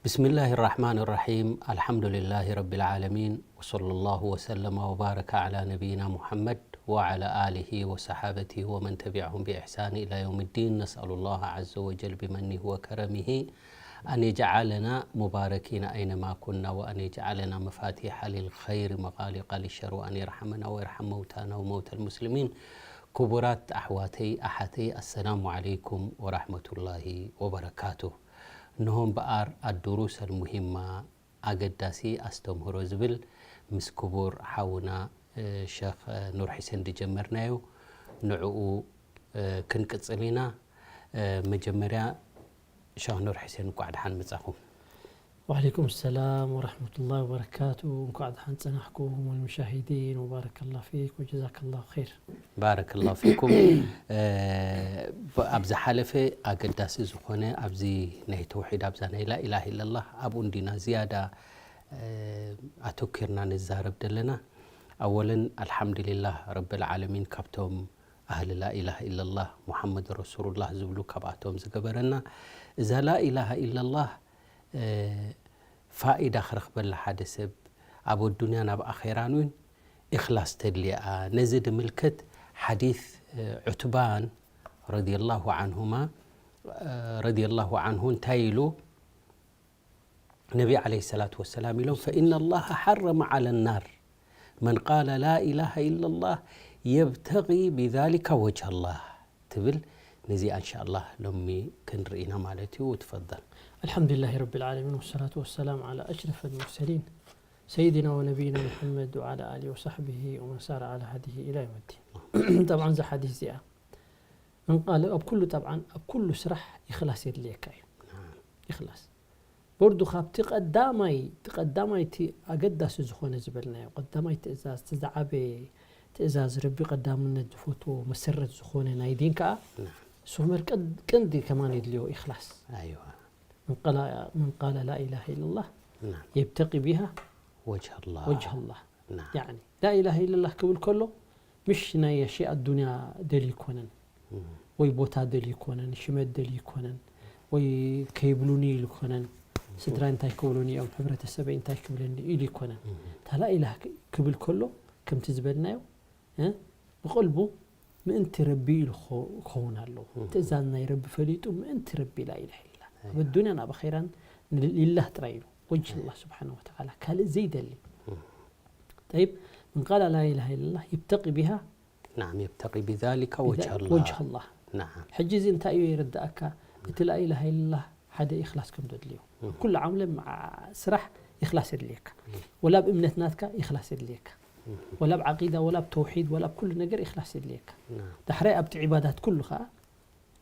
بسم الله الرحمن الرحيم. الحمد لله رب العالمين. وصلى الله وسلم وبارك على نبينا محمد وعلى آله وصحابته ومن تبعهم بإحسان إلى يوم الدين. نسأل الله عز وجل بمنه وكرمه أن يجعلنا مباركين أينما كنا، وأن يجعلنا مفاتيح للخير مغاليق للشر، وأن يرحمنا ويرحم موتانا وموتى المسلمين. ክቡራት ኣሕዋተይ ኣሓተይ፣ ኣሰላሙ ዓለይኩም ወራሕመቱላሂ ወበረካቱ። እንሆ እምበኣር ኣዱሩስ ኣልሙሂማ፣ ኣገዳሲ ኣስተምህሮ ዝብል ምስ ክቡር ሓውና፣ እ፣ ሸኽ ኑር ሒሴን ዝጀመርናዮ፣ ንዕኡ፣ እ፣ ክንቅጽል ኢና። እ፣ መጀመርያ ሸኽ ኑር ሒሴን እንቋዕ ደሓን መጻኹም። وعليكم السلام ورحمة الله وبركاته. እንኳዕ ደሓን ጸናሕኩም والمشاهدين، وبارك الله فيك وجزاك الله خير. ባረከላሁ ፊኩም። እ፣ ብ-፣ ኣብ ዝሓለፈ ኣገዳሲ ዝኾነ ኣብዚ ናይ ተውሒድ፣ ኣብዛ ናይ ላኢላሃ ኢለላህ፣ ኣብኡ እንዲና ዝያዳ፣ እ፣ ኣተኪርና ንዛረብ ዘለና። ኣወለን ኣልሓምዱሊላህ ረብል ዓለሚን፣ ካብቶም ኣህሊ ላኢላሃ ኢለላህ ሙሓመድ ረሱሉላህ ዝብሉ ካብኣቶም ዝገበረና። እዛ ላኢላሃ ኢለላህ፣ እ፣ ፋኢዳ ክረኽበላ ሓደ ሰብ ኣብ ኣዱንያን ኣብ ኣኼራን እውን ኢኽላስ ተድልያ። ነዚ ድምልከት ሓዲስ፣ እ፣ ዑትባን ረዲየላሁ ዓንሁማ፣ እ፣ ረዲየላሁ ዓንሁ እንታይ ኢሉ? ነቢ ዓለይሂ ሰላቱ ወሰላም ኢሎም፣ فإن الله حرم على النار من قال لا إله إلا الله يبتغي بذلك وجه الله ትብል። ነዚኣ እንሻኣላህ ሎሚ ክንርኢ ኢና ማለት እዩ። ትፈደል። الحمد لله رب العالمين، والصلاة والسلام على أشرف المرسلين سيدنا ونبينا محمد وعلى آله وصحبه ومن سار على هديه إلى يوم الدين. طبعا እዛ ሓዲስ እዚኣ من قال ኣብ ኩሉ፣ طبعا ኣብ ኩሉ ስራሕ ኢኽላስ የድልየካ እዩ። ኢኽላስ በርዱ ካብቲ ቀዳማይ፣ እቲ ቀዳማይ እቲ ኣገዳሲ ዝኾነ ዝበልናዮ ቀዳማይ ትእዛዝ፣ እቲ ዝዓበየ ትእዛዝ፣ ረቢ ቀዳምነት ዝፈትዎ መሰረት ዝኾነ ናይ ዲን ከዓ ናም። ሱመር ቀድ-፣ ቀንዲ ከማን የድልዮ ኢኽላስ። ኣይዋ። من قال، من قال لا إله إلا الله ናም። يبتغي بها ወጅሃ ኣላህ። وجه الله. ናም። يعني لا إله إلا الله ክብል ከሎ ምሽ ናይ ኣሽያእ ኣዱንያ ደልዩ ይኮነን፣ እም። ወይ ቦታ ደልዩ ይኮነን፣ ሽመት ደልዩ ይኮነን፣ ወይ ከይብሉኒ ኢሉ ይኮነን፣ ስድራይ እንታይ ክብሉኒ እዮም፣ ሕብረተሰበይ እንታይ ክብለኒ ኢሉ ይኮነን። እታ ላኢላህ ክ-፣ ክብል ከሎ ከምቲ ዝበልናዮ፣ እ፣ ብቐልቡ ምእንቲ ረቢ ኢሉ ክኸ-፣ ክኸውን ኣለዎ። ትእዛዝ ናይ ረቢ ፈሊጡ ምእንቲ ረቢ ላኢላህ ኢላ። ኣብ ኣዱንያን ኣብ ኣኼራን ን-፣ ሊላህ ጥራይ ኢሉ። ወጅህ ኣላህ ስብሓነሁ ወተዓላ፣ ካልእ ዘይደሊ። ጠይብ፣ من قال لا إله إلا الله يبتغي بها ናም፣ يبتغي بذلك وجه الله. وجه الله. ናም። ሕጂ እዚ እንታይ እዩ የረዳእካ? እቲ ላኢላሃ ኢለላህ ሓደ ኢኽላስ ከም ዘድልዮ። ኩሉ ዓምለ መዓ-፣ ስራሕ ኢኽላስ የድልየካ። ወላ ኣብ እምነት ናትካ ኢኽላስ የድልየካ። ወላ ኣብ ዓቂዳ፣ ወላ ኣብ ተውሒድ፣ ወላ ኣብ ኩሉ ነገር ኢኽላስ የድልየካ። ናም። ዳሕራይ ኣብቲ ዒባዳት ኩሉ ኸዓ፣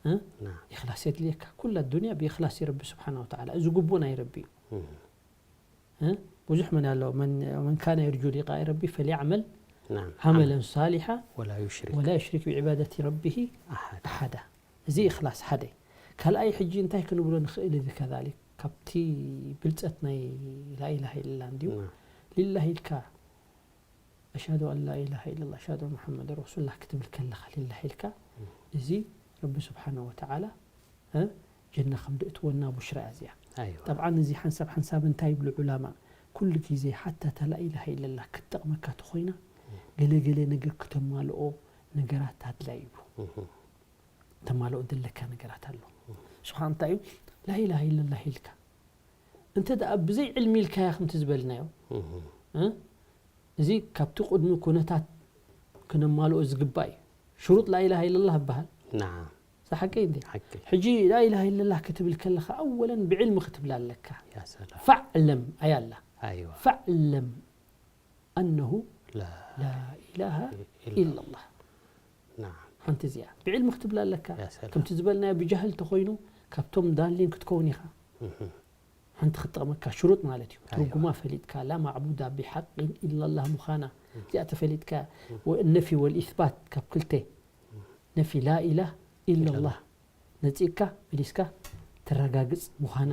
እ? ናም። ኢኽላስ የድልየካ። ኩላ ዱንያ ብኢኽላስ እዩ ረቢ ስብሓነ ወተዓላ። እዚ ግቡእ ናይ ረቢ እዩ። እ? ብዙሕ መን ኣሎ፣ من، من كان يرجو لقاء ربه فليعمل ናም። عملا صالحا ولا يشرك ولا يشرك بعبادة ربه أحدا. أحدا። እዚ ኢኽላስ ሓደ። ካልኣይ ሕጂ እንታይ ክንብሎ ንኽእል? እዚ ከዛሊክ ካብቲ ብልፀት ናይ ላኢላሃ ኢለላህ እንድዩ። ናም። ሊላህ ኢልካ፣ أشهد أن لا إله إلا الله، أشهد أن محمدا رسول الله ክትብል ከለኻ፣ ሊላህ ኢልካ፣ እዚ ረቢ ስብሓነ ወተዓላ፣ እ፣ ጀና ከም ደእትወና ቡሽራ እያ እዚኣ። ኣይዋ። ጠብዓን እዚ ሓንሳብ ሓንሳብ እንታይ ይብሉ ዑላማ? ኩሉ ግዜ ሓታ እታ ላኢላሃ ኢለላህ ክትጠቕመካ ተኾይና፣ ገለ ገለ ነገር ክተማልኦ ነገራት ኣድላይ ይብሉ። እህ። ተማልኦ ዘለካ ነገራት ኣሎ። ንሱ ኸዓ እንታይ እዩ? ላኢላሃ ኢለላህ ኢልካ። እንተ ደኣ ብዘይ ዕልሚ ኢልካያ ከምቲ ዝበልናዮ፣ እህ። እ? እዚ ካብቲ ቅድሚ ኩነታት ክነማልኦ ዝግባእ እዩ። ሽሩጥ ላኢላሃ ኢለላህ ይበሃል። ናም። እዛ ሓቀይ እንዴ? ሓቂ። ሕጂ ላኢላሃ ኢለላህ ክትብል ከለኻ ኣወለን ብዕልሚ ክትብላ ኣለካ። ያ ሰላም። ፈዕለም ኣያ ኣላ። ኣይዋ። ፈዕለም ኣነሁ ላ ላኢላሃ ኢላ። ኢለላህ። ናም። ሓንቲ እዚኣ ብዕልሚ ክትብላ ኣለካ። ያ ሰላም። ከምቲ ዝበልናዮ ብጃህል ተኾይኑ ካብቶም ዳሊን ክትከውን ኢኻ። እህ። ሓንቲ ክትጠቕመካ ሽሩጥ ማለት እዩ። ኣይዋ። ትርጉማ ፈሊጥካ ላ ማዕቡዳ ቢሓቅን ኢላላህ ምዃና እዚኣ ተፈሊጥካ። ወነፊ ወልኢስባት ካብ ክልተ ነፊ ላኢላህ ኢላላህ ነፂእካ መሊስካ ተረጋግፅ ምዃና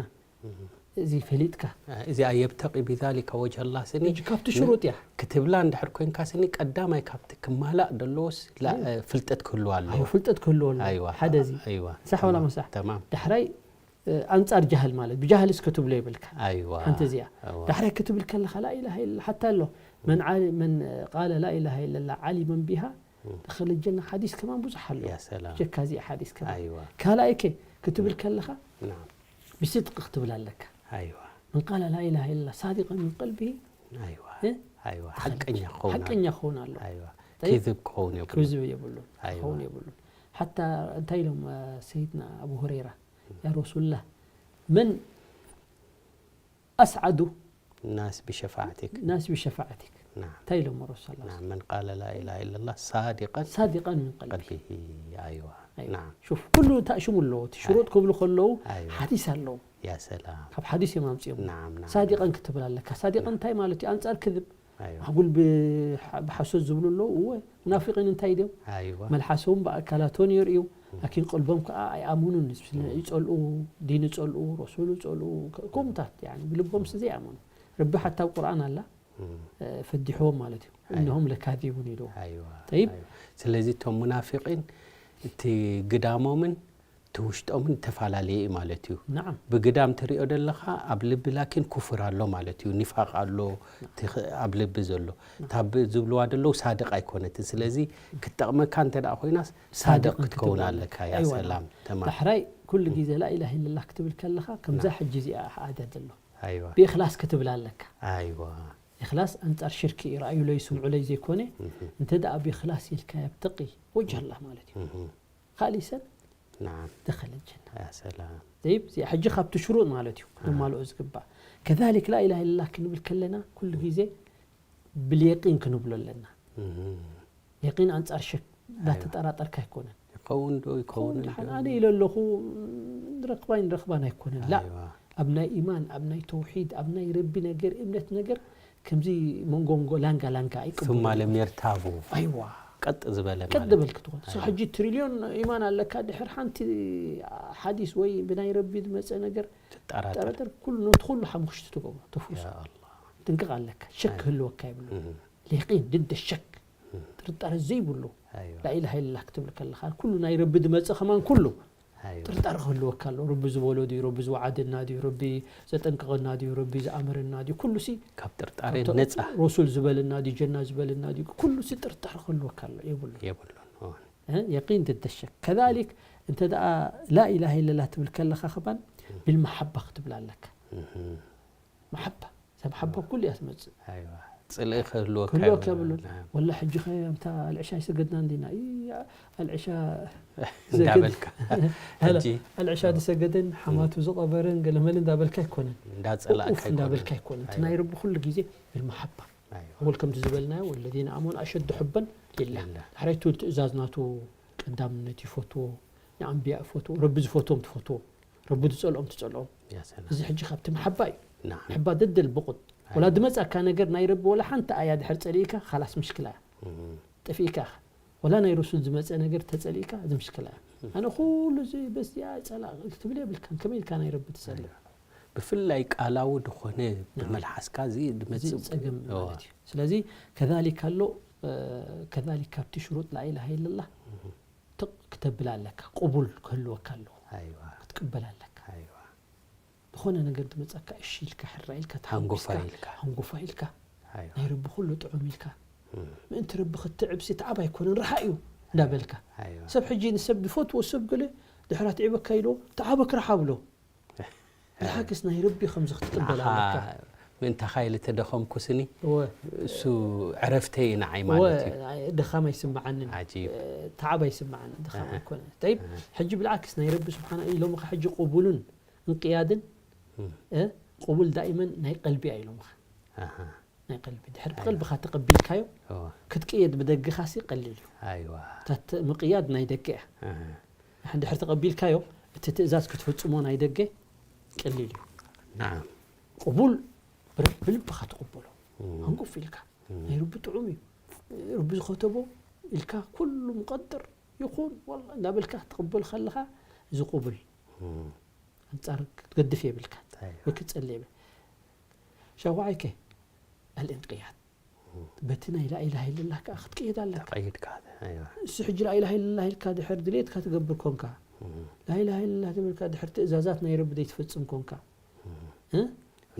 እዚ ፈሊጥካ። እዚኣ የብተቂ ቢዛሊከ ወጅሃ ኣላህ ስኒ ሕጂ ካብቲ ሽሩጥ እያ። ክትብላ እንድሕር ኮይንካ ስኒ ቀዳማይ ካብቲ ክማላእ ደለዎስ ላ-፣ ፍልጠት ክህልዋ ኣለዎ። ኣዎ፣ ፍልጠት ክህልዎ ኣለዎ። ኣይዋ። ሓደ እዚ ኣይዋ። ሳሕ ወላ ተማም። መሳሕ? ተማም። ዳሕራይ ኣንጻር ጃህል ማለት ብጃህልስ ክትብሎ የብልካ። ኣይዋ ሓንቲ እዚኣ እዋ። ዳሕራይ ክትብል ከለኻ ላኢላሃ ኢላ ሓታ ኣሎ መን ዓሊ- መን ቃለ ላኢላሃ ኢለላ ዓሊመን ቢሃ ደኸለ ጀና ሓዲስ ከማን ብዙሕ ኣሎ። ያ ሰላም ጀካ እዚኣ ሓዲስ ከማን ኣይዋ ካልኣይከ ክትብል ከለኻ ናም ብስድቂ ክትብል ኣለካ። ኣይዋ መን ቃለ ላኢላሃ ኢለላ ሳዲቀን ምን ቀልቢሂ ኣይዋ እ? ኣይዋ ሓቀኛ ክኸውን ሓቀኛ ክኸውን ኣሎ። ኣይዋ ጠይብ። ክዝብ ክኸውን የብሉ ክዝብ የብሉን ኣይዋ። ክኸውን የብሉን። ሓታ እንታይ ኢሎም እ፣ ሰይድና ኣቡ ሁረይራ ያ ረሱሉላህ መን ኣስዓዱ ናስ ብሸፋዓቲክ ናስ ብሸፋዓቲክ ናም እንታይ ኢሎም ረሱል ላ ናም መን ቃለ ላኢላሃ ኢለላህ ሳዲቀን ሳዲቀን ምን ቀልቢ ቀልቢሂ ኣይዋ ኣይዋ። ናም ሹፍ ኩሉ እንታይ ሽሙ ኣለዎ እቲ ሽሩጥ ክብሉ ከለዉ ኣይዋ ሓዲስ ኣለዎ። ያ ሰላም ካብ ሓዲስ እዮም ኣምፅኦም ናም ናም ሳዲቀን ክትብል ኣለካ። ሳዲቀን እንታይ ማለት እዩ? ኣንፃር ክዝብ ኣይዋ ኣጉል ብሓ- ብሓሶት ዝብሉ ኣለዉ። እወ ሙናፊቂን እንታይ ድዮም? ኣይዋ መልሓሶም ብኣካላቶም የርእዩ ላኪን ቀልቦም ከዓ ኣይኣምኑን። ስለ ይፀልኡ ዲን ይፀልኡ ረሱል ይፀልኡ ከምታት ብልቦም ስ ዘይኣምኑ ረቢ ሓታ ኣብ ቁርኣን ኣላ ፈዲሕዎም ማለት እዩ። እነሆም ለካዚቡን ኢልዎ። ኣይዋ ጠይብ። ኣይዋ። ስለዚ እቶም ሙናፊቂን እቲ ግዳሞምን እቲ ውሽጦምን ዝተፈላለየ እዩ ማለት እዩ። ናዓም ብግዳም ትሪኦ ደለኻ ኣብ ልቢ ላኪን ኩፍር ኣሎ ማለት እዩ። ኒፋቅ ኣሎ እቲ ኽ- ኣብ ልቢ ዘሎ ታብ ዝብልዋ ደለዉ ሳድቅ ኣይኮነትን። ስለዚ ክትጠቕመካ እንተ ደኣ ኮይናስ ሳድቅ ሳድቅን ክትከውን ክትብል ኣለካ። ያ ኣይዋ፣ ሰላም ተማም ዳሕራይ ኩሉ ግዜ ላኢላህ ኢለላህ ክትብል ከለኻ ከምዛ ሕጂ እዚኣ ኣደ ዘሎ ኣይዋ ብእኽላስ ክትብል ኣለካ። ኣይዋ እኽላስ ኣንጻር ሽርኪ እዩ። ረኣዩለይ ስምዑለይ ዘይኮነ እንተ ደኣ ብእኽላስ ኢልካ የብተቂ ወጅህ ኣላህ ማለት እዩ። እህ ካሊሰን ናም ደኸለ ጀና ያ ሰላም ጠይብ እዚኣ ሕጂ ካብቲ ሽሩጥ ማለት እዩ ክነማልኦ ዝግባእ። ከዛሊክ ላኢላህ ኢለላህ ክንብል ከለና ኩሉ ግዜ ብልየቂን ክንብሎ ኣለና። እህ የቂን ኣንጻር ሸክ እንዳተጠራጠርካ ኣይኮነን። ይኸውን ዶ ይኸውን ደሓን ኣነ ኢለ ኣለኹ ንረኽባ ንረኽባን ኣይኮነን ላ ኣይዋ ኣብ ናይ ኢማን ኣብ ናይ ተውሒድ ኣብ ናይ ረቢ ነገር እምነት ነገር ከምዚ መንጎ መንጎ ላንጋ ላንጋ ኣይቅበሉ ثم لم يرتابوا ኣይዋ ቀጥ ዝበለ ቀጥ ማለት በል ክትኾን ሶ ሕጂ ትሪልዮን ኢማን ኣለካ ድሕር ሓንቲ ሓዲስ ወይ ብናይ ረቢ ዝመፀ ነገር ትጠራጠር ጠረጠር ኩሉ ነቲ ኩሉ ሓሙኽሽቲ ትገብሮ ተፍርሶ ያ ኣላህ ጥንቅቕ ኣለካ ሸክ ክህልወካ የብሉ እህ ሌቂን ድደ ሸክ ጥርጣረ ዘይብሉ ኣይዋ ላኢላሃ ኢለላህ ክትብል ከለኻ ኩሉ ናይ ረቢ ዝመፀ ከማን ኩሉ ኣይዋ ጥርጣረ ክህልወካ ኣሎ። ረቢ ዝበሎ ድዩ ረቢ ዝወዓደና ድዩ ረቢ ዘጠንቀቐና ድዩ ረቢ ዝኣመረና ድዩ ኩሉ ሲ ካብ ጥርጣሬ ካብቶ- ነፃ ረሱል ዝበለና ድዩ ጀና ዝበለና ድዩ ኩሉ ሲ ጥርጣረ ክህልወካ ኣሎ የብሉ። የብሉን እዋን እ? የቂን ድደ ሸክ ከዛሊክ እንተ ደኣ ላኢላሃ ኢለላህ ትብል ከለኻ ከማን ብልመሓባ ክትብል ኣለካ። እህ መሓባ ሰብ ሓባ ኩሉ እያ ትመፅእ ኣይዋ ጽልኢ ክህልወካ ክህልወካ የብሉን። የብሉን። ወላ ሕጂ ኸ ኣምታ ኣልዕሻ ኣይሰገድናን ዲና? እይ፣ ኣልዕሻ እንዳበልካ ሀለ፣ ሕጂ ኣልዕሻ ዝሰገደን ሓማቱ ዝቐበረን ገለመለ እንዳበልካ ኣይኮነን። እንዳጸላእካ ኡፍ እንዳበልካ ኣይኮነን። እቲ ናይ ረቢ ኩሉ ግዜ ብልመሓባ ኣይዋ ወል ከምቲ ዝበልናዮ ወለዚነ ኣመኑ ኣሸዱ ሕበን ሊላህ ሊላህ። ዳሕራይ ትብል ትእዛዝ ናቱ ቀዳምነት ይፈትዎ። ንኣንብያ ይፈትዎ። ረቢ ዝፈትዎም ትፈትዎ። ረቢ ዝጸልኦም ትጸልኦም። ያ ሰላም እዚ ሕጂ ካብቲ መሓባ እዩ። ናም መሓባ ደደል ብቑጥ ወላ ዝመጻካ ነገር ናይ ረቢ ወላ ሓንቲ ኣያ ድሕር ጸሊእካ ካላስ ምሽክላ እያ። እም። ጠፊእካ ኢኻ። ወላ ናይ ረሱል ዝመጸ ነገር ተጸሊእካ እዚ ምሽክላ እያ። ኣነ ኩሉ እዚ በዚኣ ጸላ ክትብል የብልካን። ከመይ ኢልካ ናይ ረቢ ትጸልእ? ብፍላይ ቃላዊ ዝኾነ ብመልሓስካ እዚ እዚ ድመጽእ ጸገም እዋ። ማለት እዩ። ስለዚ ከዛሊክ ኣሎ እ፣ ከዛሊክ ካብቲ ሽሩጥ ላኢላሃ ኢለላህ ትቕ ክተብል ኣለካ። ቅቡል ክህልወካ ኣለዎ። ኣይዋ ክትቅበል ኣለካ። ኣይዋ ዝኾነ ነገር ዝመጸካ እሺ ኢልካ ሕራ ኢልካ ሃንጎፋ ተሓጒስካ፣ ኢልካ። ሃንጎፋ ኢልካ ኣይዋ ናይ ረቢ ኩሉ ጥዑም ኢልካ እም። ምእንቲ ረቢ ክትዕብሲ ተዓብ ኣይኮነን ረሓ እዩ እንዳበልካ ኣይዋ ሰብ ሕጂ ንሰብ ዝፈትዎ ሰብ ገለ ድሕራ ትዕበካ ኢሎ ተዓበክ ረሓ ብሎ ንሓክስ ናይ ረቢ ከምዚ ክትቅበል ኣለካ። ምእንታኻ ኢለ ተደኸምኩስኒ እወ እሱ ዕረፍተይ ንዓይ ማለት እዩ። እወ ድኻም ኣይስምዓንን ዓጂብ። ተዓብ ኣይስምዓንን ድኻም ኣይኮነ። ጠይብ ሕጂ ብልዓክስ ናይ ረቢ ስብሓና ኢሎምኻ ሕጂ ቅቡልን እንቅያድን እ፣ ቅቡል ዳኢመን ናይ ቀልቢ እያ ኢሎምኻ። ኣሃ። ናይ ቀልቢ ድሕር ብቀልብኻ ተቐቢልካዮ እወ። ክትቅየድ ብደግኻሲ ቀሊል እዩ። ኣይዋ እታ ተ- ምቅያድ ናይ ደገ እያ። ኣሃ። ንድሕር ተቐቢልካዮ እቲ ትእዛዝ ክትፍጽሞ ናይ ደገ ቀሊል እዩ። ናዓም ቅቡል ብር- ብልብኻ ትቕበሎ እም። ኣንቁፍ ኢልካ ናይ ርቢ ጥዑም እዩ ርቢ ዝኸተቦ ኢልካ ኩሉ ምቐድር ይኹን ወላ እንዳበልካ ክትቕበል ከለኻ እዚ ቅቡል እም። ኣንጻር ክትገድፍ የብልካ ኣይዋ። ወይ ክትጸሊ የብል ሻውዓይከ ኣልእንቅያት በቲ ናይ ላኢላሃ ኢለላህ ከዓ ክትቅየድ ኣለካ። ተቐይድካ ኣይዋ። እሱ ሕጂ ላኢላሃ ኢለላህ ኢልካ ድሕር ድሌትካ ትገብር ኮንካ ላኢላሃ ኢለላህ ትብል ከኣ ድሕሪ ትእዛዛት ናይ ረቢ ዘይትፈጽም ኮንካ፣ እ?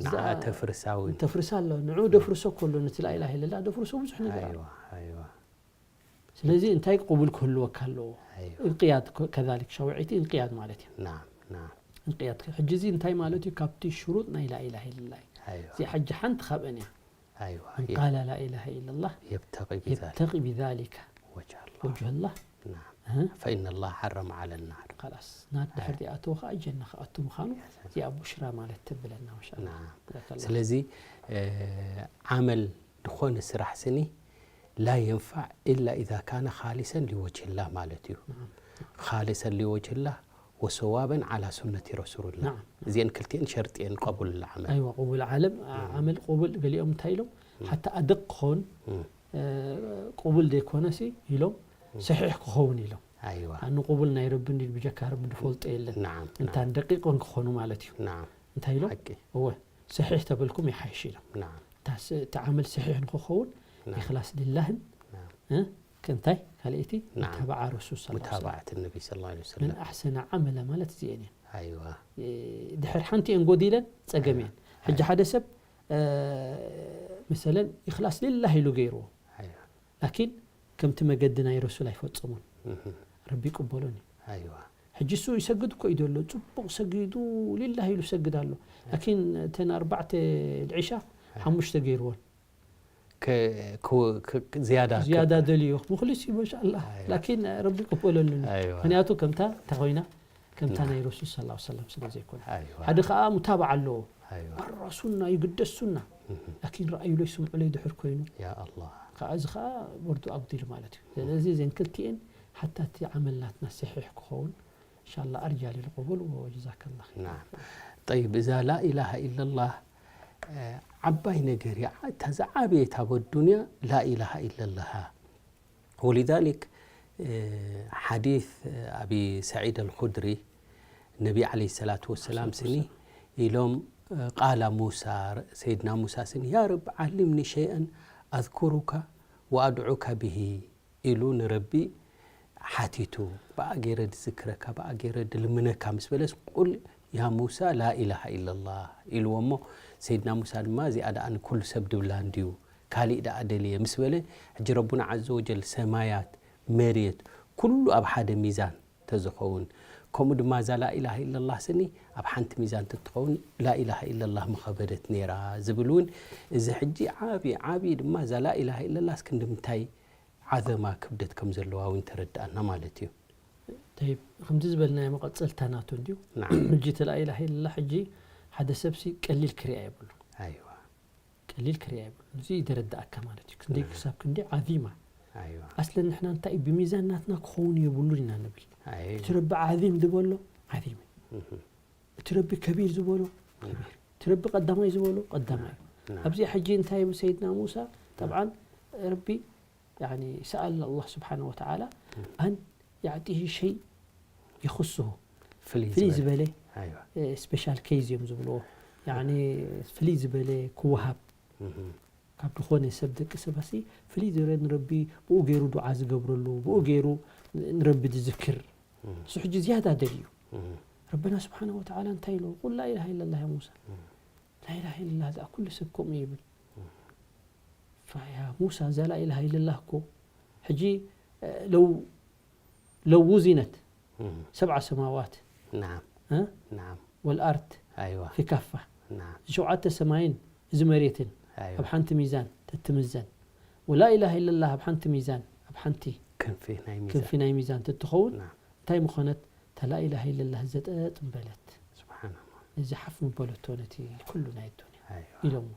ንዓ እዛ- ተፍርሳ እውን ተፍርሳ ኣሎ። ንዑ ደፍርሶ ከሎ ነቲ ላኢላሃ ኢለላህ ደፍርሶ ብዙሕ ነገር ኣሎ። ኣይዋ ኣይዋ ስለዚ እንታይ ቅቡል ክህልወካ ኣለዎ? ኣይዋ እንቅያድ ከ- ከዛሊክ ሸውዒቲ እንቅያድ ማለት እዩ። ናም ናም እንቅያድ ሕጂ እዚ እንታይ ማለት እዩ? ካብቲ ሽሩጥ ናይ ላኢላሃ ኢለላህ እዩ። ኣይዋ እዚኣ ሕጂ ሓንቲ ካብአን እያ። ኣይዋ من قال لا إله إلا الله يبتغي بذلك يبتغي بذلك وجه الله وجه الله نعم أها. فإن الله حرم على النار خلاص ናት ድሕር ዚኣተወ ከዓ ጀና ክኣቱ ምዃኑ እዚኣ ቡሽራ ማለት ተብለና ማሻ نعم ጀዛከላ ስለዚ ዓመል ዝኾነ ስራሕ ስኒ لا ينفع إلا إذا كان خالصا لوجه الله ማለት እዩ نعم خالصا لوجه الله وصوابا على سنة رسول الله نعم እዚአን ክልቲአን ሸርጢ እየን قبول العمل ኣይዋ ቅቡል ዓለም ዓመል ቅቡል ገሊኦም እንታይ ኢሎም ሓታ ኣደቅ ክኸውን ቅቡል ዘይኮነሲ ኢሎም ሰሒሕ ክኸውን ኢሎም ኣይዋ ኣኑ ቅቡል ናይ ረቢ እንዲ ብጀካ ረቢ ዝፈልጦ የለን نعم እንታን ደቂቆን ክኾኑ ማለት እዩ نعم እንታይ ኢሎም حقي እወ ሰሒሕ ተበልኩም ይሓይሽ ኢሎም نعم እታ ስ- እቲ ዓመል ሰሒሕ ንክኸውን نعم ኢኽላስ ልላህን نعم እ? ከእንታይ ካልእቲ نعم ሙታባዓ ረሱል ስ متابعة النبي صلى الله عليه من وسلم أحسن عمل ማለት እዚአን እየን أيوة እ፣ ድሕር ሓንቲ እየን ጎዲለን ጸገም እየን ሕጂ ሓደ ሰብ እ፣ መሰለን ኢኽላስ ልላህ ኢሉ ገይርዎ أيوة ላኪን ከምቲ መገዲ ናይ ረሱል ኣይፈጸሙን مهم. ረቢ ይቅበሎን እዩ أيوة ሕጂ እሱ ይሰግድ እኮ እዩ ዘሎ ጽቡቅ ሰጊዱ ሊላህ ኢሉ ይሰግድ ኣሎ ላኪን እተን ኣርባዕተ ልዒሻ ሓሙሽተ ገይርዎን ك- كو- ك- ك- زيادة ዝያዳ ደልዮ ሙክሊስ እዩ ማሻላ ኣይዋ። ላኪን ረቢ ይቅበለሉን እዩ ኣይዋ። ምክንያቱ ከምታ እንታይ ኮይና ከምታ ና። ናይ ረሱል ስ ሰለም ስለ ዘይኮነ ኣይዋ። ሓደ ከዓ ሙታባዓ ኣለዎ ኣይዋ። ኣራ ሱና ይግደስ ሱና ላኪን ረኣዩለይ ስምዑለይ ድሕር ኮይኑ يا الله ከዓ እዚ ከዓ ወርዱ ኣጉዲሉ ማለት እዩ ስለዚ እዘን ክልቲኤን ሓታ እቲ ዓመል ናትና ሰሒሕ ክኸውን እንሻላ ኣርጃ ልልቅቡል ወጀዛከላ نعم طيب إذا لا إله إلا الله ዓባይ ነገር እያ እታ ዝዓበየት ኣብ ኣዱንያ لا إله إلا الله ولذلك ሓዲث ኣቢ ሰዒድ ኣልኹድሪ ነቢ عليه الصلاة والسلام ስኒ ኢሎም قال موسى ሰይድና ሙሳ ስኒ يا رب علمني شيئا أذكرك وأدعوك به ኢሉ ንረቢ ሓቲቱ ብኣ ገይረ ድዝክረካ ብኣ ገይረ ድልምነካ ምስ በለስ قل يا موسى لا إله إلا الله ኢልዎ እሞ ሰይድና ሙሳ ድማ እዚኣ ደኣ ንኩሉ ሰብ ድብላ እንድዩ ካሊእ ደኣ ደልየ ምስ በለ ሕጂ ረቡና عز وجل ሰማያት መሬት ኩሉ ኣብ ሓደ ሚዛን ተዝኸውን ከምኡ ድማ እዛ لا إله إلا الله ስኒ ኣብ ሓንቲ ሚዛን ተትኸውን لا إله إلا الله ምኸበደት ነይራ ዝብል እውን እዚ ሕጂ ዓብዪ ዓብዪ ድማ እዛ لا إله إلا الله እስክንዲ ምንታይ ዓዘማ ክብደት ከም ዘለዋ እውን ተረድኣና ማለት እዩ طيب ከምዚ ዝበልናዮ መቐፀልታ ናቱ እንድዩ نعم ሕጂ እቲ لا إله إلا الله ሕጂ ሓደ ሰብሲ ቀሊል ክሪኣ የብሉ أيوة ቀሊል ክሪኣ የብሉ እዚ ይደረዳእካ ማለት እዩ ክንደይ ክሳብ ክንደይ ዓዚማ أيوة ኣስለ ንሕና እንታይ እዩ ብሚዛን ናትና ክኸውን የብሉን ኢና ንብል أيوة እቲ ረቢ ዓዚም ዝበሎ ዓዚም እዩ እቲ ረቢ ከቢር ዝበሎ ከቢር እቲ ረቢ ቀዳማይ ዝበሎ ቀዳማይ እዩ نعم ኣብዚኣ ሕጂ እንታይ ይብል ሰይድና ሙሳ ጠብዓን ረቢ يعني سأل الله سبحانه وتعالى أن يعطيه شيء يخصه ፍልይ ፍልይ ዝበለ ዝበለ أيوة ስፔሻል ኬዝ እዮም ዝብልዎ يعني ፍልይ ዝበለ ክወሃብ مهم. ካብ ዝኾነ ሰብ ደቂ ሰባሲ ፍልይ ዝበለ ንረቢ ብኡ ገይሩ ዱዓ ዝገብረሉ ብኡ ገይሩ ንረቢ ዝዝክር مهم. እሱ ሕጂ ዝያዳ ደልዩ مهم. ረበና ስብሓነ ወተዓላ እንታይ ኢልዎ ቁል ላኢላሃ ኢለላህ ያ ሙሳ ላኢላሃ ኢለላህ እዚኣ ኩሉ ሰብ ከምኡ ይብል ፋያ ሙሳ እዛ ላኢላሃ ኢለላህ እኮ ሕጂ ለው ለው ውዚነት مهم. ሰብዓ ሰማዋት نعم እ? نعم ወልኣርድ أيوة ፊካፋ نعم እዚ ሸውዓተ ሰማይን እዚ መሬትን أيوة ኣብ ሓንቲ ሚዛን ተትምዘን ወላኢላሃ ኢለላህ ኣብ ሓንቲ ሚዛን ኣብ ሓንቲ ክንፊ ናይ ሚዛን ክንፊ ናይ ሚዛን ተትኸውን نعم እንታይ ምኾነት እታ ላኢላሃ ኢለላህ ዘጠጥ ምበለት سبحان الله እዚ ሓፍ ምበለቶ ነቲ ኩሉ ናይ ኣዱንያ أيوة ኢሎሞ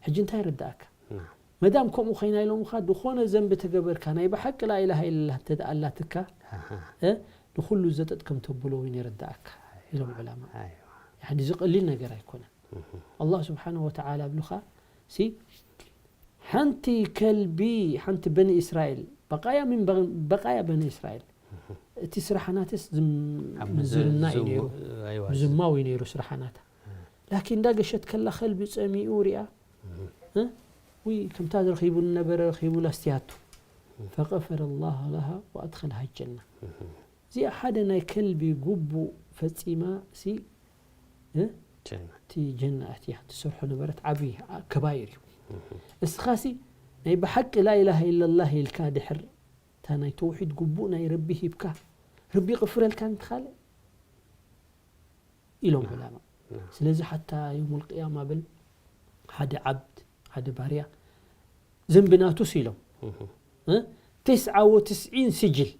ሕጂ እንታይ ይርዳእካ نعم መዳም ከምኡ ኮይና ኢሎምኻ ዝኾነ ዘንቢ ተገበርካ ናይ ብሓቂ ላኢላሃ ኢለላህ እንተ ደኣ ኣላትካ أها. እ ንኹሉ ዘጠጥ ከም ተብሎ እውን ይርዳእካ ኢሎም ዑለማ أيوة ያኒ እዚ ቀሊል ነገር ኣይኮነን مهم. ኣላህ ስብሓነ ወተዓላ ብሉኻ ሲ ሓንቲ ከልቢ ሓንቲ በኒ እስራኤል በቃያ ምን በ- በቃያ በኒ እስራኤል እቲ ስራሕናትስ ዝም- ኣብ ምዝርና እዩ ዝም- ነይሩ ኣይዋ፣ ምዝማው እዩ ነይሩ ስራሕናታ ላኪን እንዳገሸት ከላ ከልቢ ጸሚኡ ሪኣ እ? ውይ ከምታ ረኺቡ ነበረ ረኺቡ ላስትያቱ فغفر الله لها وأدخلها الجنة እዚኣ ሓደ ናይ ከልቢ ግቡእ ፈጺማ ሲ እ? ጀና እቲ ጀና እቲያ ትሰርሖ ነበረት ዓብዪ ኣ- ከባይር እዩ። እስኻሲ ናይ ብሓቂ ላኢላሃ ኢለላህ ኢልካ ድሕር እታ ናይ ተውሒድ ግቡእ ናይ ረቢ ሂብካ ረቢ ይቕፍረልካ እንትኻልእ ኢሎም ዑላማ። ስለዚ ሓታ የውሙል ቅያማ ብል ሓደ ዓብድ ሓደ ባርያ ዘንቢ ናቱስ ኢሎም እ? ተስዓ ወትስዒን ስጅል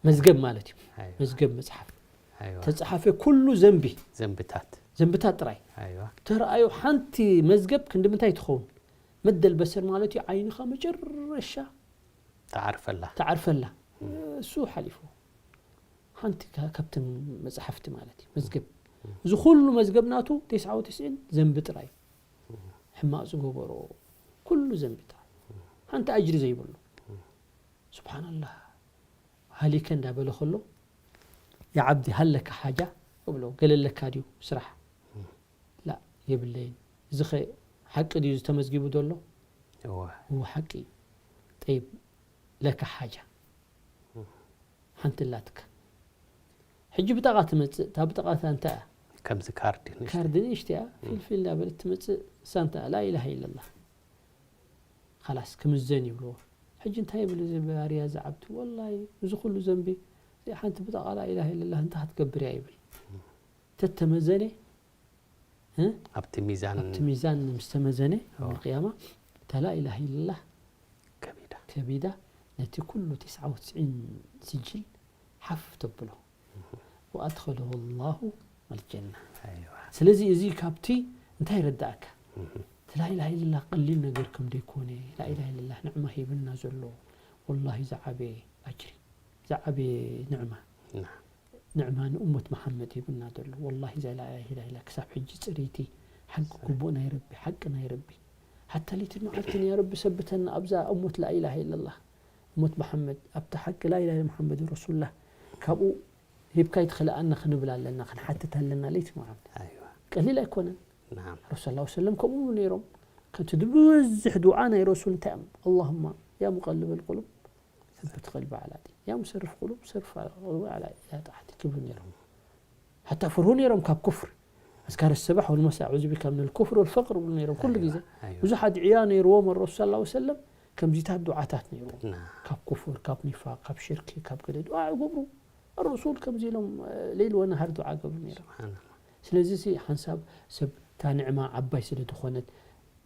መዝገብ ማለት እዩ። ኣይዋ መዝገብ መጽሓፍ ኣይዋ ተጻሓፈ ኩሉ ዘንቢ ዘንብታት ዘንብታት ጥራይ ኣይዋ ተረኣዮ ሓንቲ መዝገብ ክንዲ ምንታይ ትኸውን? መደል በሰር ማለት እዩ። ዓይንኻ መጨረሻ ተዓርፈላ ተዓርፈላ እሱ ሓሊፉ ሓንቲ ካ- ካብተን መጽሓፍቲ ማለት እዩ መዝገብ። እዚ ኩሉ መዝገብ ናቱ ተስዓ ወትስዒን ዘንቢ ጥራይ ሕማቕ ዝገበሮ ኩሉ ዘንቢ ጥራይ ሓንቲ ኣጅሪ ዘይብሉ። ስብሓንላህ ሃሊከ እንዳበለ ከሎ የዓብዲ ሃለካ ሓጃ እብሎ ገለለካ ድዩ ስራሕ ላ የብለይን። እዚ ኸ ሓቂ ድዩ ዝተመዝጊቡ ዘሎ? እወ እዎ ሓቂ እዩ። ጠይብ ለካ ሓጃ ሓንቲ ላትካ ሕጂ ብጣቓ ትመፅእ እታ ብጣቓ እታ እንታይ እያ? ከምዚ ካርድ ንሽ ካርድ ንእሽቲ እያ ፊልፊል እንዳበለት ትመፅእ እሳ እንታይ እያ? ላኢላሃ ኢለላ ኻላስ ክምዘን ይብልዎ። ሕጂ እንታይ ይብል እዚ ባርያ እዚ ዓብዲ ወላሂ እዚ ኩሉ ዘንቢ እዚኣ ሓንቲ ብጣቓ ላኢላሃ ኢለላ እንታይ ክትገብር እያ ይብል። ተተመዘነ እ? ኣብቲ ሚዛን ኣብቲ ሚዛን ምስ ተመዘነ ኣዎ። ቅያማ እታ ላኢላሃ ኢለላ ከቢዳ ከቢዳ ነቲ ኩሉ ተስዓ ወትስዒን ስጅል ሓፍ ተብሎ ወኣድኸለሁ ላሁ ኣልጀና። ኣይዋ ስለዚ እዚ ካብቲ እንታይ ይረዳእካ? እቲ ላኢላሃ ኢለላህ ቀሊል ነገር ከም ደይኮነ ላኢላሃ ኢለላህ ንዕማ ሂብና ዘሎ ወላሂ ዝዓበየ ኣጅሪ ዝዓበየ ንዕማ ና ንዕማ ንእመት መሓመድ ሂብና ዘሎ ወላሂ እዛ ላኢላሃ ኢለላህ ክሳብ ሕጂ ፅርይቲ ሓቂ ግቡእ ናይ ረቢ ሓቂ ናይ ረቢ ሓታ ለይትን መዓልትን ያ ረቢ ሰብተና ኣብዛ እመት ላኢላሃ ኢለላህ እመት መሓመድ ኣብታ ሓቂ ላኢላሃ ኢለ መሓመድ ረሱሉላህ ካብኡ ሂብካ ይትኽልኣና ክንብል ኣለና ክንሓትት ኣለና ለይትን መዓልትን ኣይዋ ቀሊል ኣይኮነን ናም ረሱል ላ ሰለም ከምኡ ነይሮም ከቲ ድብዝሕ ዱዓ ናይ ረሱል እንታይ እዮም ኣላሁማ ያ ሙቀልበል ቁሉብ ثبت قلبي على دينك يا مصرف قلوب صرف قلوبي على إلى طاعتك ይብሉ ነይሮም ሓታ ፍርሁ ነይሮም ካብ ኩፍር أذكار الصباح والمساء أعوذ بك من الكفر والفقر ይብሉ ነይሮም ኩሉ ግዜ ኣይዋ ብዙሕ ኣድዕያ ነይርዎም ረሱል ላ ሰለም ከምዚታት ዱዓታት ነይርዎም ና ካብ ኩፍር ካብ ኒፋቅ ካብ ሽርኪ ካብ ገለ ዱዓ ይገብሩ ረሱል ከምዚ ኢሎም ሌል ወነሃር ዱዓ ገብሩ ነይሮም ስብሓንላ ስለዚ ሲ ሓንሳብ ሰብ እታ ንዕማ ዓባይ ስለ ዝኾነት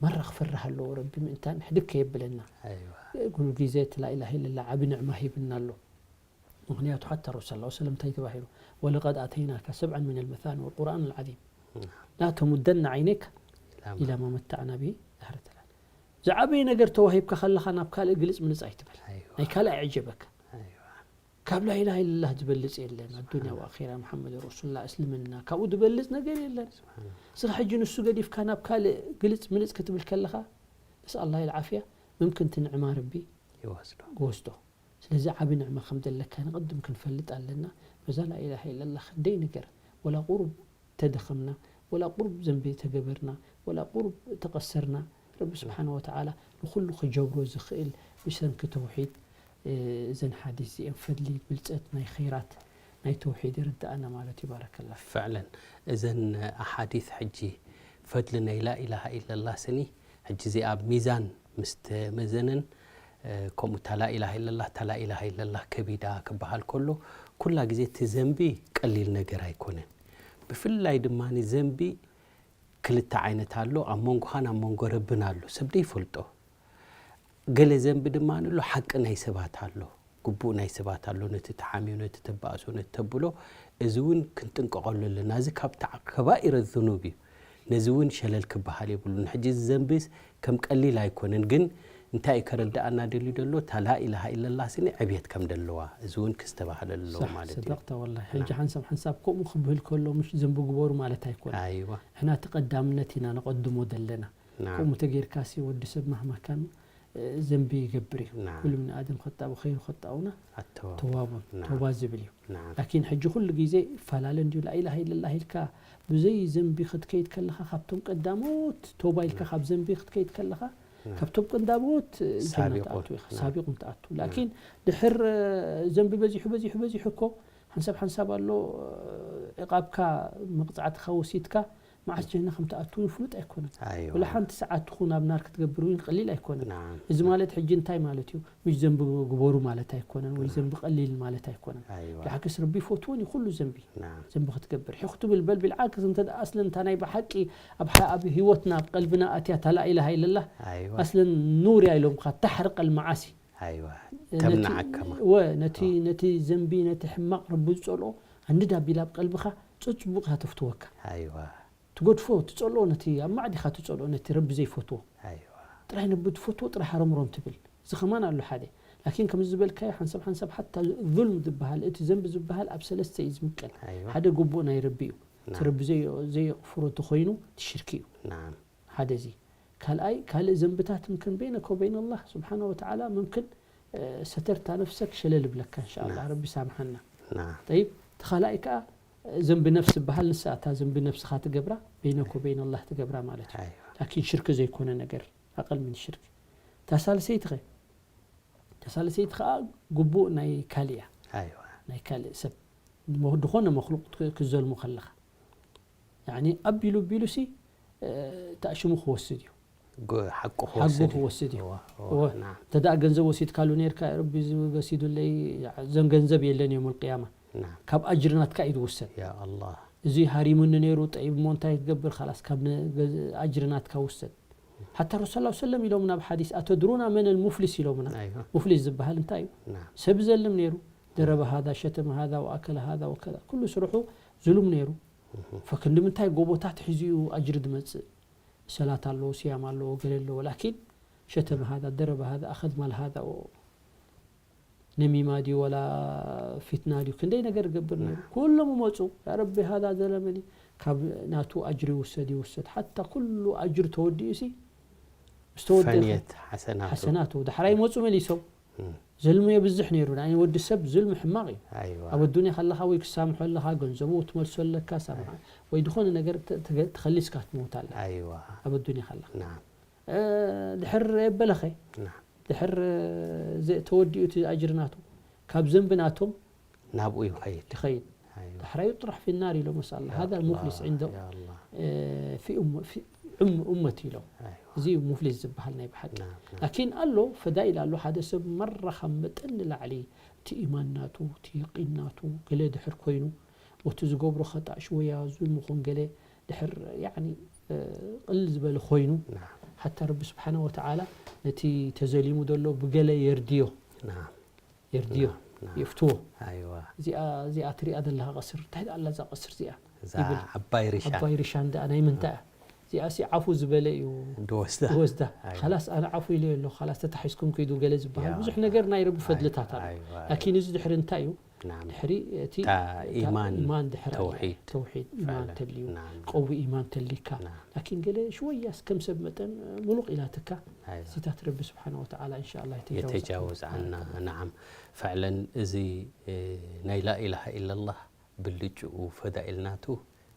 መራ ክፈርህ ኣለዎ ረቢ ምእንታን ሕድግ ከየብለና ኣይዋ ኩሉ ግዜ እቲ ላኢላሃ ኢለላ ዓቢ ንዕማ ሂብና ኣሎ ምክንያቱ ሓታ ረሱል ላ ሰለም እንታይ ተባሂሉ ولقد آتيناك سبعا من المثاني والقرآن العظيم لا تمدن عينيك إلى ما متعنا به أهل الثلاث ዝዓበየ ነገር ተዋሂብካ ከለኻ ናብ ካልእ ግልጽ ምልጽ ኣይትበል ኣይዋ ናይ ካልእ ኣዕጀበካ ኣይዋ ካብ ላኢላሃ ኢለላህ ዝበልጽ የለን ኣዱንያ ወኣኼራ መሓመድ ረሱሉላ እስልምና ካብኡ ዝበልጽ ነገር የለን ስብሓንላ እስኻ ሕጂ ንሱ ገዲፍካ ናብ ካልእ ግልጽ ምልጽ ክትብል ከለኻ ነስኣል ላሂ ልዓፍያ ምምክን እቲ ንዕማ ረቢ ይወስዶ ክወስዶ ስለዚ ዓቢ ንዕማ ከም ዘለካ ንቐድም ክንፈልጥ ኣለና በዛ ላኢላሃ ኢለላህ ክንደይ ነገር ወላ ቁሩብ ተደኸምና ወላ ቁሩብ ዘንቢ ተገበርና ወላ ቁሩብ ተቐሰርና ረቢ ስብሓን ወተዓላ ንኹሉ ክጀብሮ ዝኽእል ብሰንኪ ተውሒድ እዘን ሓዲስ እዚአን ፈድሊ ብልፀት ናይ ኸይራት ናይ ተውሒድ ይርድኣና ማለት እዩ ባረከላ ፍዕለን እዘን ኣሓዲስ ሕጂ ፈድሊ ናይ ላኢላሃ ኢለላ ስኒ ሕጂ እዚኣ ኣብ ሚዛን ምስ ተመዘነን ከምኡ እታ ላኢላሃ ኢለላ እታ ላኢላሃ ኢለላ ከቢዳ ክበሃል ከሎ ኩላ ግዜ እቲ ዘንቢ ቀሊል ነገር ኣይኮነን ብፍላይ ድማ ዘንቢ ክልተ ዓይነት ኣሎ ኣብ መንጎኻን ኣብ መንጎ ረብን ኣሎ ሰብ ደይፈልጦ ገለ ዘንቢ ድማ ኣሎ ሓቂ ናይ ሰባት ኣሎ ግቡእ ናይ ሰባት ኣሎ ነቲ ተሓምዮ ነቲ ተባእሶ ነቲ ተብሎ እዚ እውን ክንጥንቀቐሉ ኣለና እዚ ካብ ከባኢረ ዝኑብ እዩ ነዚ እውን ሸለል ክበሃል የብሉን ሕጂ እዚ ዘንብስ ከም ቀሊል ኣይኮነን ግን እንታይ እዩ ከረድኣና ደልዩ ደሎ እታ ላኢላሃ ኢለላ ስኒ ዕብየት ከም ደለዋ እዚ እውን ክስተባህለሉ ኣለዎ ማለት እዩ ሰደቅተ ወላ ሕጂ ሓንሳብ ሓንሳብ ከምኡ ክብህል ከሎ ምሽ ዘንቢ ግበሩ ማለት ኣይኮነ ኣይዋ ሕና እቲ ቀዳምነት ኢና ነቐድሞ ዘለና ናም ከምኡ ተጌርካሲ ወዲ ሰብ ማህማካን ዘንቢ ይገብር እዩ ናም ኩሉ ምን ኣደም ኸጣቡ ኸይሩ ኸጣኡና ኣተዋ ተዋቡን ናም ተውባ ዝብል እዩ ናም ላኪን ሕጂ ኩሉ ግዜ ይፈላለ እንድዩ ላኢላሃ ኢለላህ ኢልካ ብዘይ ዘንቢ ክትከይድ ከለኻ ካብቶም ቀዳሞት ተውባ ኢልካ ካብ ዘንቢ ክትከይድ ከለኻ ካብቶም ቀዳሞት ጀና ሳቢቁን። ትኣቱ ኢኻ ሳቢቁን ትኣቱ ላኪን ድሕር ዘንቢ በዚሑ በዚሑ በዚሑ እኮ ሓንሳብ ሓንሳብ ኣሎ፣ ዕቓብካ፣ መቕጻዕትኻ ወሲድካ፣ መዓስ ጀና ከም ትኣቱ እውን ፍሉጥ ኣይኮነን። ኣይዋ ወላ ሓንቲ ሰዓት ትኹን ኣብ ናር ክትገብር እውን ቀሊል ኣይኮነን። ናም እዚ ማለት ሕጂ እንታይ ማለት እዩ? ምሽ ዘንቢ ግበሩ ማለት ኣይኮነን፣ ወይ ናም ዘንቢ ቀሊል ማለት ኣይኮነን። ኣይዋ ብሓቅስ ረቢ ይፈትዎን እዩ ኩሉ ዘንቢ። ናም ዘንቢ ክትገብር ሕኹ ትብል በል ቢልዓክስ እንተ ደኣ ኣስለን እንታ ናይ ብሓቂ ኣብ ሓ- ኣብ ህይወትና ኣብ ቀልብና ኣትያ እታ ላኢላሃ ኢለላህ ኣይዋ ኣስለን ኑር እያ ኢሎምካ ታሕርቀል መዓሲ ኣይዋ ነቲ ተምንዓከማ ወ ነቲ ነቲ ዘንቢ ነቲ ሕማቕ ረቢ ዝጸልኦ ኣንድድ ኣቢላ ኣብ ቀልብኻ ጽጽቡቕ እያ ተፍትወካ። ኣይዋ ትገድፎ ትጸልኦ ነቲ ኣብ ማዕዲኻ ትጸልኦ ነቲ ረቢ ዘይፈትዎ ኣይዋ ጥራይ ነቢ ትፈትዎ ጥራይ ሃረምሮም ትብል። እዚ ኸማን ኣሎ ሓደ ላኪን ከምዚ ዝበልካዮ ሓንሳብ ሓንሳብ ሓታ ዙልም ዝበሃል እቲ ዘንቢ ዝበሃል ኣብ ሰለስተ እዩ ዝምቀል። ኣይዋ ሓደ ግቡእ ናይ ረቢ እዩ። እቲ ናም ረቢ ዘይ- ዘየቕፍሮ እንተኾይኑ እቲ ሽርኪ እዩ። ናም ሓደ እዚ ካልኣይ ካልእ ዘንብታት ምክን በይነከ ወበይን ኣላህ ስብሓነ ወተዓላ ምምክን ሰተርታ ነፍሰክ ሸለል ብለካ እንሻ ኣላህ ናም ረቢ ሳምሓና። ናም ጠይብ እቲ ካልኣይ ከዓ ዘንቢ ነፍስ ዝበሃል ንሳ እታ ዘንቢ ነፍስኻ ትገብራ በይነከ ወበይን ኣላህ ትገብራ ማለት እዩ። ኣይዋ ላኪን ሽርክ ዘይኮነ ነገር ኣቐል ምን ሽርክ። እታ ሳልሰይቲ ኸ እታ ሳልሰይቲ ከዓ ግቡእ ናይ ካልእ እያ ኣይዋ ናይ ካልእ ሰብ ድኾነ መክሉቅ ክዘልሙ ከለኻ ያኒ ኣቢሉ ኣቢሉ ሲ ተእሽሙ ክወስድ እዩ። ጎ- ሓቁ ሓጉ ክወስድ እዩ። ክወስድ እዩ። እዋ፣ እዋ፣ እወ፣ ናም እንተ ደኣ ገንዘብ ወሲድካሉ ነርካ ረቢ ዝወሲዱለይ ዘን ገንዘብ የለን የውመል ቅያማ ናም ካብ ኣጅሪ ናትካ እዩ ዝውሰድ። ያ ኣላህ እዚ ሃሪሙኒ ነይሩ ጠይብ እሞ እንታይ ክገብር ካላስ ካብ ነ- ገ- ኣጅሪ ናትካ ውሰድ። ሓታ ረሱል ሰለላሁ ዐለይሂ ወሰለም ኢሎም ናብ ሓዲስ ኣተድሩና መን ልሙፍሊስ ኢሎምና። ኣይዋ ሙፍሊስ ዝበሃል እንታይ እዩ? ናም ሰብ ዘልም ነይሩ ደረበ ሃዛ ሸተመ ሃዛ ወኣከለ ሃዛ ወከዛ ኩሉ ስርሑ ዝሉም ነይሩ። ፈክንዲ ምንታይ ጎቦታት ሒዙ እዩ ኣጅሪ ዝመጽእ? ሰላት ኣለዎ ስያም ኣለዎ ገለ ኣለዎ ላኪን ሸተመ ሃዛ ደረበ ሃዛ ኣኸዝ ማል ሃዛ ነሚማ ድዩ ወላ ፊትና ድዩ ክንደይ ነገር ገብር ነይሩ። ኩሎም መፁ ያ ረቢ ሃዛ ዘለመኒ ካብ ናቱ ኣጅሪ ይውሰድ ይውሰድ ሓታ ኩሉ ኣጅሪ ተወዲኡ ሲ ምስ ተወደአ ፈንየት ሓሰናቱ ሓሰናቱ ዳሕራይ መፁ መሊሶም እም፣ ዘልሙ የብዝሕ ነይሩ። ናይ ወዲ ሰብ ዝልም ሕማቕ እዩ። ኣይዋ ኣብ ኣዱንያ ከለኻ ወይ ክሳምሖ ኣለኻ ገንዘቡ ክትመልሶ ኣለካ ሳምሓ ወይ ዝኾነ ነገር ተ- ትገ- ተኸሊስካ ክትመውት ኣለ ኣይዋ ኣብ ኣዱንያ ከለኻ ናም እ፣ ድሕር የበለኸ ናም ድሕር እ፣ ዘ- ተወዲኡ እቲ ኣጅሪ ናቱ ካብ ዘንቢ ናቶም ናብኡ ይኸይድ ይኸይድ ኣይዋ ዳሕራዩ ጥራሕ ፊናር ኢሎም መስ ኣላ ያ ሃዛ ኣላህ፣ ሙፍሊስ ዕንደ ያ ኣላህ እ፣ ፊ ኡም- ፊ ዑም ኡመት ኢሎም ኣይዋ እዚ እዩ ሙፍሊስ ዝበሃል ናይ ብሓቂ ናም ናም ላኪን ኣሎ ፈዳኢል ኣሎ ሓደ ሰብ መራ ካብ መጠን ንላዕሊ እቲ ኢማን ናቱ እቲ የቂን ናቱ ገለ ድሕር ኮይኑ ወቲ ዝገብሮ ኸጣእ ሽወያ ዙልሚ ኹን ገለ ድሕር ያኒ እ፣ ቅልል ዝበለ ኮይኑ ናም ሓታ ረቢ ስብሓነ ወተዓላ ነቲ ተዘሊሙ ዘሎ ብገለ የርድዮ ናም የርድዮ ናም የፍትዎ ኣይዋ እዚኣ እዚኣ ትሪኣ ዘለኻ ቀስር እንታይ ደኣ ኣላ እዛ ቀስር እዚኣ እዛ ይብል። ዓባይ ሪሻ ዓባይ ሪሻ እንዳ ናይ ምንታይ እያ? እዚኣ ሲ ዓፉ ዝበለ እዩ ድወስዳ ወስዳ ኣይዋ ካላስ ኣነ ዓፉ ኢለ ኣለኹ ካላስ ተታሒዝኩም ከይዱ ገለ ዝበሃል ያ ብዙሕ ኣላ። ነገር ናይ ረቢ ኣይ- ፈድልታት ኣሎ። ኣይዋ ላኪን እዚ ድሕሪ እንታይ እዩ? ናም ድሕሪ እቲ እታ እታ ኢማን ኢማን ድሕሪ ኣላ ተውሒድ ተውሒድ ኢማን ፈዕለን። ተልዩ ናም ቀዊ ኢማን ተሊካ ናም ላኪን ገለ ሽወያስ ከም ሰብ መጠን ሙሉቕ ኢላትካ ኣይዋ እዚታት ረቢ ስብሓነ ወተዓላ እንሻ ኣላ የተጃወዝ ዓና ናዓም ፈዕለን እዚ እ፣ ናይ ላኢላሃ ኢለላህ ብልጭኡ ፈዳኢል ናቱ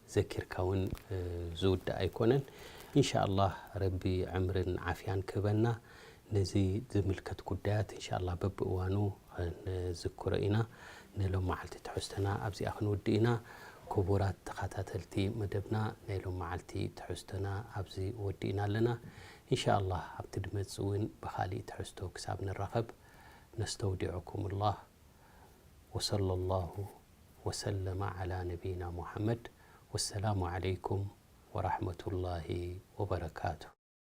ዘኪርካ እውን እ፣ ዝውዳእ ኣይኮነን። ኢንሻኣላህ ረቢ ዕምርን ዓፍያን ክህበና ነዚ ዝምልከት ጉዳያት ኢንሻኣላህ በብእዋኑ ክንዝክሮ ኢና። ናይ ሎም መዓልቲ ትሕዝቶና ኣብዚኣ ክንውድእ ኢና። ክቡራት ተኸታተልቲ መደብና ናይ ሎም መዓልቲ ትሕዝቶና ኣብዚ ወዲእና ኣለና። ኢንሻኣላህ ኣብቲ ድመጽእ እውን ብኻሊእ ትሕዝቶ ክሳብ ንራኸብ ነስተውዲዑኩምላህ። وصلى الله وسلم على نبينا محمد والسلام عليكم ورحمة الله وبركاته